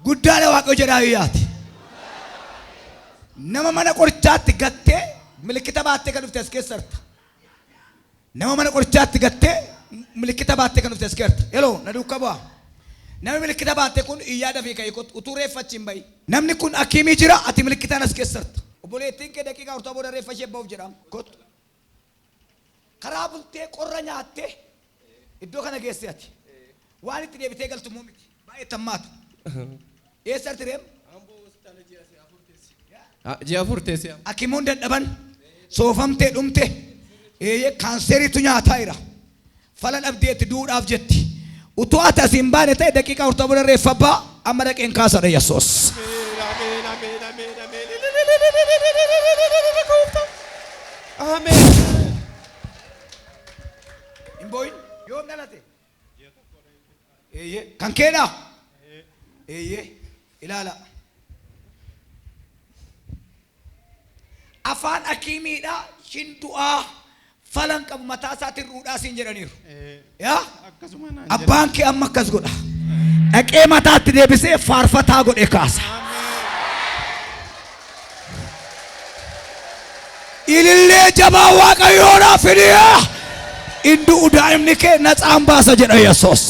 Guddaadha Waaqayyo jedhaa iyyaati. Nama mana qorichaatti gattee milikkita baattee kan dhufte as keessa jirta. Nama mana qorichaatti gattee milikkita baattee kan dhufte as keessa jirta. Hello, na duukaa bu'aa. Namni milikkita baatte kun iyyaa dafii ka'ii kottu utuu reeffa achi hin bahin. Namni kun hakiimii jira ati milikkitaan as keessa jirta. Obboleettiin kee daqiiqaa 40 booda reeffa ishee ba'uuf jedha. Kottu. Karaa bultee qorra nyaattee iddoo kana geesse ati. Waan itti deebitee galtu immoo miti. Baay'ee itti hammaata. Eessa jirti reem? Ji'a 4 teessee. Akimoon dadhaban soofamtee dhumte eeyyee kaanseeriitu nyaataa jira. Fala dhabdeetti du'uudhaaf jetti. Utuu ati asii hin baane ta'e daqiiqaa 40 booda reeffa abbaa amma dhaqeen kaasadha Yesuus. Ameen ameen ameen ameen ameen gooftaa. Ameen. Hin boo'in. Yoom dhalate? Eeyyee. Kan keedha? Eeyyee. Ilaala. Afaan akiimiidha shin du'aa falan qabu mataa isaatiin ruudhaa siin jedhaniiru. Yaa? Akkasuma naan jedhan. Abbaan kee amma akkas godha. Dhaqee mataatti deebisee faarfataa godhee kaasa. Ilillee jabaa Waaqayyoodhaaf fidiyaa. In du'u daa'imni kee natsaan baasa jedha Yesuus.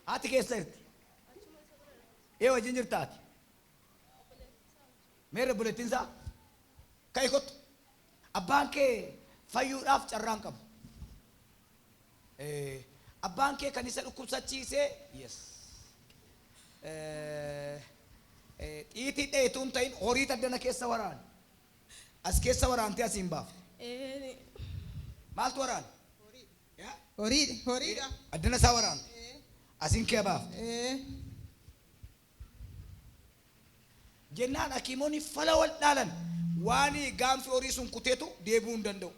Haati keessa jirti. Ee wajjin jirta ati. Meerre obboleettiin isaa? Ka'i kottu. Abbaan kee fayyuudhaaf carraa hin qabu. Eh, Abbaan kee kan isa dhukkubsachiise yes. Eh, eh, xiitii dheetuu hin ta'in horii taddana keessa waraane. As keessa waraantee asiin baafte. Ee, Maaltu waraane? Yaa? Horiidha. Horiidha. Addana isaa waraante. Asiin kee baafte. Ee. Jennaan hakiimonni fala wal dhaalan waan gaanfi horii sun kuteetu deebi'uu hin danda'u.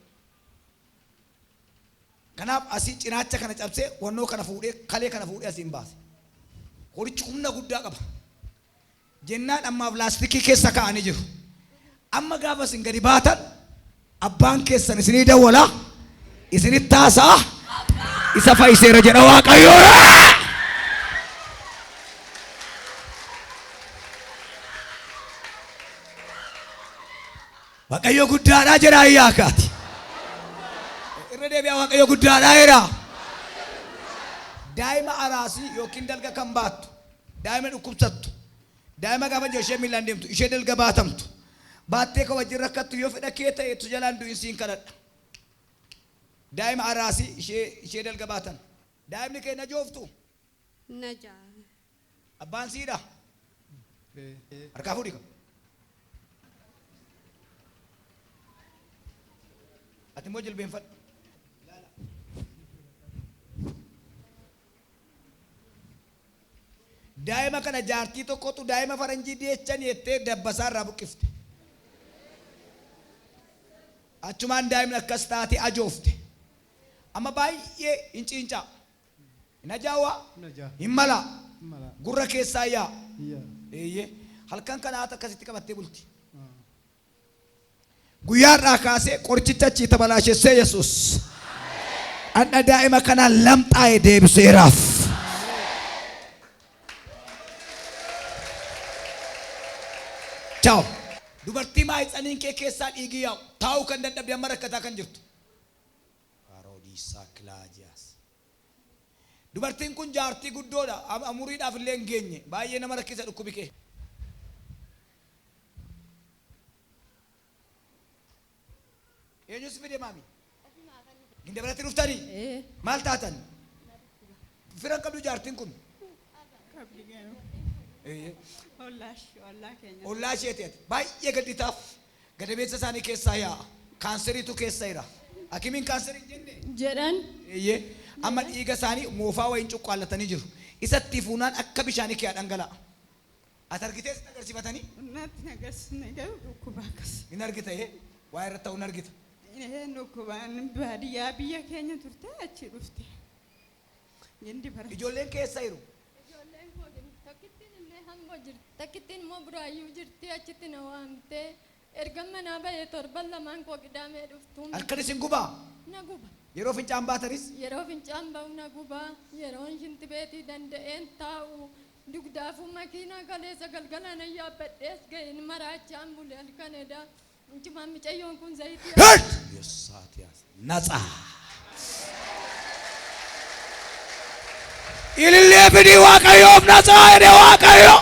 Kanaaf asii cinaacha kana cabsee wannoo kana fuudhee kalee kana fuudhee asiin baase. Horichi humna guddaa qaba. Jennaan ammaaf laastikii keessa kaa'anii jiru. Amma gaafa isin gadi baatan abbaan keessan isinii dawwala, isinitti haasa'a, isa fayyiseera jedha Waaqayyo. Waaqayyo guddaadhaa jedha ayyaakaati. Irra deebi'aa Waaqayyo guddaadhaa jedha. Daa'ima araasii yookiin dalga kan baattu, daa'ima dhukkubsattu, Daa'ima gaafa ija ishee miilaan deemtu, ishee dalga baatamtu, baattee ka wajjin rakkattu yoo fedha kee ta'e tu jalaan du'in siin kadhadha. Daa'ima araasii ishee ishee dalga baatan. Daa'imni kee na jooftu? Na jaa. Abbaan siidha? Harkaa fuudhi ka. Ati immoo jilbeenfadhu. Daa'ima kana jaartii tokkotu daa'ima faranjii deechani jettee dabbasaa irraa buqqifte. Achumaan daa'imni akkas taatee ajoofte. Amma baay'ee hin ciincaa. Hin ajaawaa? Hin malaa? Gurra keessaa yaa? Eeyyee. Halkan kana haata akkasitti qabattee bulti. Guyyaa har'aa kaasee qorichicha achii tabalaashessee Yesuus dhandha daa'ima kanaa lamxaa'e deebiseeraaf. Chaaw. Dubartii maayitsaniin kee keessaa dhiigii yaa'u taa'uu kan dadhabde amma rakkataa kan jirtu. Faaroodiisaa kilaajiyaas. Dubartiin kun jaartii guddoodha. Umuriidhaaf illee hin geenye. Baay'ee nama rakkisa dhukkubi kee. Eenyu si fide maami? Gindabaratti dhuftanii? Ee. Maal taatan? Fira hin qabdu jaartiin kun? Qabdi garuu. Eeyyee. Ollaa ishee ollaa keenya. Ollaa isheeti ati. Baay'ee gadditaaf gadameessa isaanii keessaa yaa'a. Kaanseriitu keessa jira. Hakimiin kaanserii hin jenne? Jedhan. Eeyyee. Amma dhiiga isaanii moofaa wayiin cuqqaallatanii jiru. Isatti fuunaan akka bishaanii kee dhangala'a. Ati argitee sitti agarsiifatanii? Natti hin agarsiisne garuu dhukkuba akkas. Hin argita ee waa irratti ta'u hin argita. Ee dhukkubaan baadiyyaa biyya keenya turte achi dhufte. Gindi bara. Ijoolleen kee eessa jiru? Ijoolleen koo tokkittiin illee hamboo jirti. Takkittiin immoo buraayyuu jirti achitti na waamtee. Erga manaa bahee torban lamaan koo qidaamee dhuftuun Halkan isin gubaa? na guba. Yeroo fincaan baatanis? Yeroo fincaan ba'u na guba. Yeroon shintibeetii danda'een taa'u. Dugdaafuu makiinaa kaleessa galgala na yaabbadhees ga'een maraachaan bule halkan edaa. Incumaan micayyoon kun zayitii. ነጻ Ilillee fidii Waaqayyoof ነጻ jedhe Waaqayyo.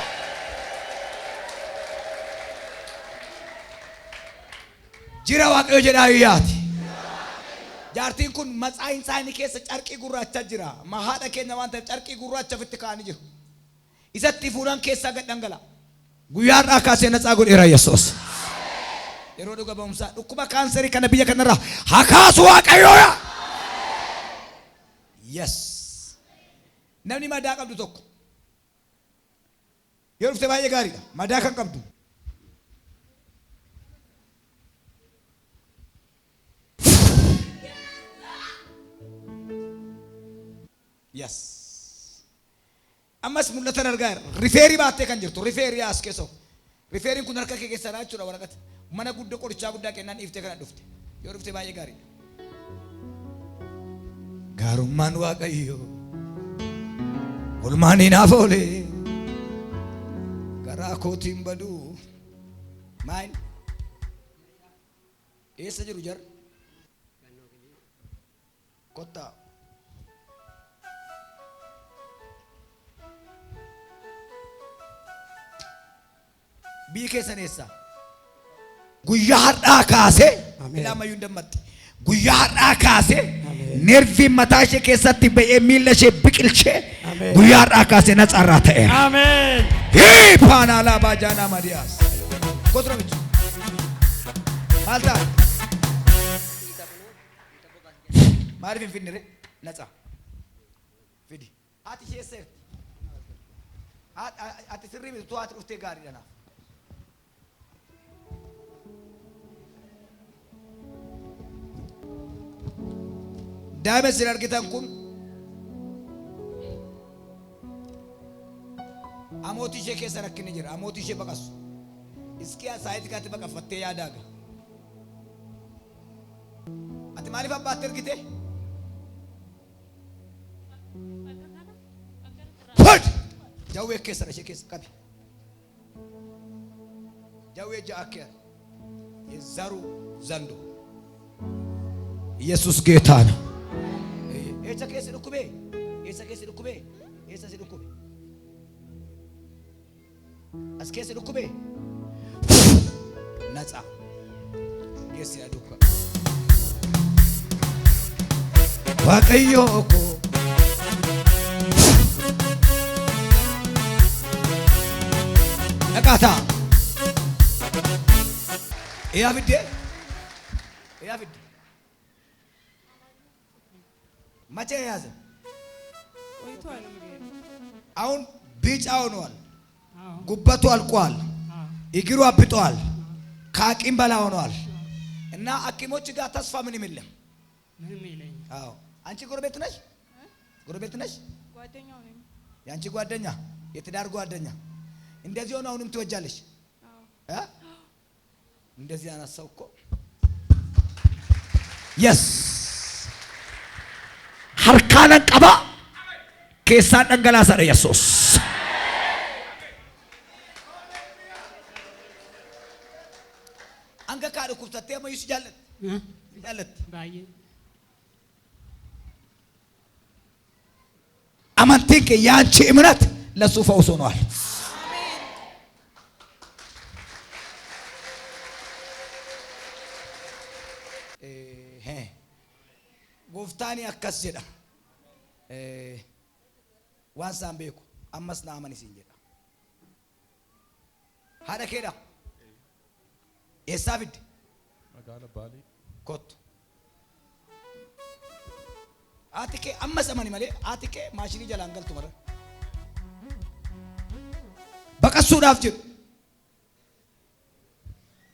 Jira Waaqayyo jedhaa iyyaati. Jaartiin kun matsaayin isaanii keessa carqii gurraacha jira. Ma haadha keenya waan ta'eef carqii gurraacha ofitti kaa'anii jiru. Isatti fuudhan keessaa gad dhangala'a. Guyyaa har'aa kaasee ነጻ godheera Yesuus. Yeroo dhuga ba'umsaa dhukkuba kaanserii kana biyya kanarraa haa kaasu Waaqayyo yaa. Yes. Namni madaa qabdu tokko yoo dhufte baay'ee gaariidha. Madaa kan qabdu. Yes. Ammas mul'atan argaa jira. Rifeerii baattee kan jirtu. Rifeerii as keessa. Rifeeriin kun harka kee keessadha jechuudha waraqata. Mana guddaa qorichaa guddaa kennaan dhiiftee kana dhufte. Yoo dhufte baay'ee gaariidha. Gaarummaan Waaqayyoo olmaan hinaaf oole garaa kootiin baduu maal eessa jiru jarri kottaa biyyi keessan eessa guyyaa har'aa kaasee ilaa ammayyuu hin dammaqxe guyyaa har'aa kaasee neerviin mataa ishee keessatti ba'ee miilla ishee biqilchee guyyaa har'aa kaasee ነጻ ta'eera. Ameen. Hii paanaalaa baajaanaa madiyaas. Kottu namichi. Maal ta'a? Maaliif hin fidne ree? ነጻ. Fidi. Haati ishee eessa jirti? Ati sirrii miti haati dhuftee gaariidha naaf. Daa'ima isin argitan kun amootii ishee keessa rakkinni jira. Amootii ishee baqasu. Iskiyaa saayitii kaatti baqaffattee yaadaaga. Ati maaliif abbaatti ergite? Fud! Jawwee keessa ishee keessa qabi. Jawwee ja'a keessa. የዘሩ ዘንዶ ኢየሱስ ጌታ ነው። Eessa keessa dhukkubee? Eessa keessa dhukkubee? Eessa si dhukkube? As keessa dhukkubee? ነጻ geessi duukaa. Waaqayyo koo dhaqaataa. Eeyaa fiddee? Eeyaa fidde? መቼ የያዘ? ቆይቷል። አሁን ቢጫ ሆኗል። ጉበቱ አልቋል። እግሩ አብጧል። ከአቅም በላይ ሆኗል። እና ሐኪሞች ጋር ተስፋ ምንም የለም። ምንም የለኝም። አዎ አንቺ ጎረቤት ነሽ? ጎረቤት ነሽ? ጓደኛው ነኝ። የአንቺ ጓደኛ፣ የትዳር ጓደኛ እንደዚህ ሆኖ አሁንም ትወጃለሽ? አዎ። እ? እንደዚህ አይነት ሰው እኮ yes harkaanan qaba keessaan dhangalaasaadha Yesuus. Hanga kaa dhukkubsattee ammayyuu si jaallatti. Si jaallatti. Baay'ee. Amantiin kee ያንቺ እምነት ለሱ ፈውስ ሆኗል። Gooftaan akkas jedha. Waan isaan beeku ammas na amani siin jedha. Haadha keedha. Eessaa fidde? Magaala Baalee. Kottu. Haati kee ammas amani malee haati kee maashinii jalaan galtu mara. Baqassuudhaaf jedhu.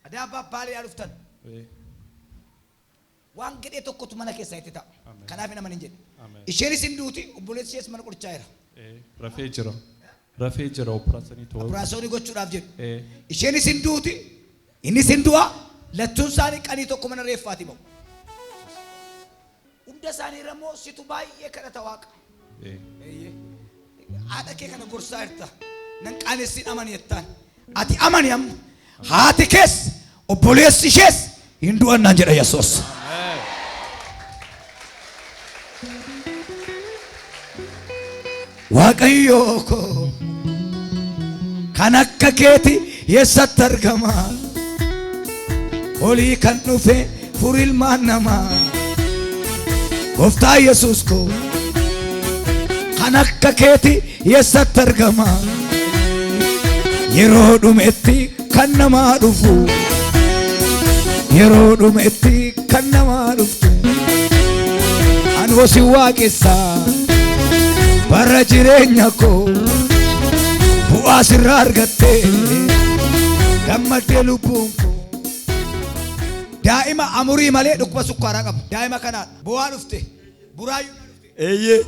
Adaa abbaa Baalee yaa dhuftan. Waan gadhee tokkotu mana keessaa itti ta'a. Ameen. Kanaaf hin amanin jedhe. Ameen. Isheenis hin duuti obboleessi ishees mana qorichaa jira. Rafee jira. Rafee jira operaasanii ta'uu. Operaasyoonii gochuudhaaf jedhu. Ee. Isheenis hin duuti Innis hin du'a lachuun isaanii qanii tokko mana reeffaati ba'u. Hunda isaanii irra immoo situ baay'ee kadhata Waaqa. Ee. Haadha kee kana gorsaa jirta. Nan qaanessin amani jettaan. Ati amani amma. Haati kees obboleessi ishees hin du'an naan jedha Yesuus. Ameen. Waaqayyoo koo kan akka keeti eessatti argama? Olii kan dhufe furilmaan namaa. Gooftaa Yesuus koo kan akka keeti eessatti argama? Yeroo dhumetti kan namaa dhufu. Yeroo dhumetti kan namaa dhuftu. Anoo si waaqessaa bara jireenya koo bu'aa sirraa argattee gammaddee lubbuun koo. Daa'ima amurii malee dhukkuba sukkaaraa qabu. Daa'ima kanaadha. Bu'aa dhufte. Buraayyuu dhufte. Eeyyee.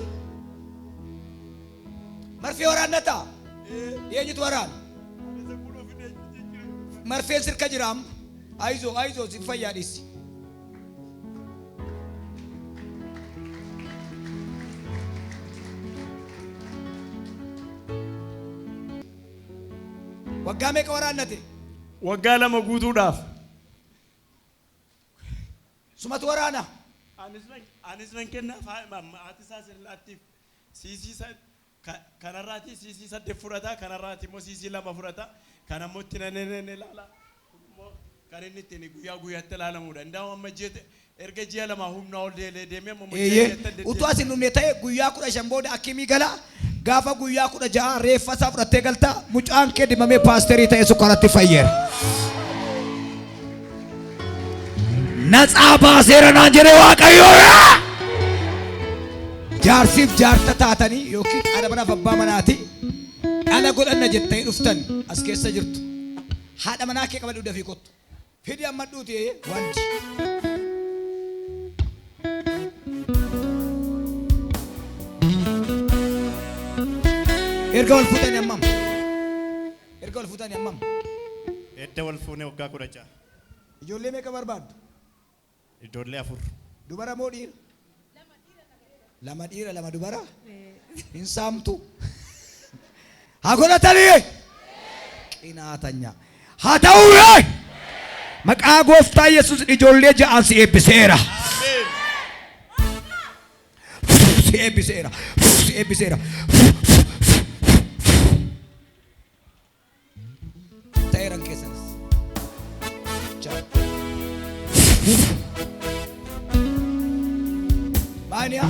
Marfee waraannataa? Eenyutu waraana? Marfeen sirka jira amma. Ayizoo ayizoo si fayyaa dhiisi. Waggaa meeqa waraannate? Waggaa 2 guutuudhaaf. Sumatu waraana. Anis nan kennaaf haati isaa sirlaattiif siisii kanarraati siisii 8 fudhata kanarraati immoo siisii 2 fudhata kan ammoo itti nan ilaala. Kun immoo kan inni ittiin guyyaa guyyaatti ilaalamudha. Indaa'u amma ji'a erga ji'a 2 humna ol deemee amma ji'a Eeyyee. ji'atti Utuu as hin dhumne ta'e guyyaa 15 booda akimii gala. Gaafa guyyaa 16 reeffa isaa fudhattee galta. Mucaan kee dibamee paasterii ta'e sukkaratti fayyeera. Natsaa baaseera naan jedhee Waaqayyoo. Jaarsiif jaarta taatanii yookiin haadha manaaf abbaa manaati dhala godhanna jettanii dhuftan as keessa jirtu. Haadha manaa kee qabadhu dafii kottu. Fidi amma dhuuti wanti. Erga wal fuutanii hammam? Erga wal fuutanii hammam? Edda wal fuunee waggaa 16. Ijoollee meeqa barbaaddu? Ijoollee 4. Dubara moo dhiira? 2 dhiira 2 dubara? Hin saamtu. Haa godhatanii! Qinaatanya. Haa ta'uu! Maqaa gooftaa Yesuus ijoollee 6 si eebbiseera. Si eebbiseera. Si eebbiseera. Ta'eeran keessanis. Ciao. Maaniyaa?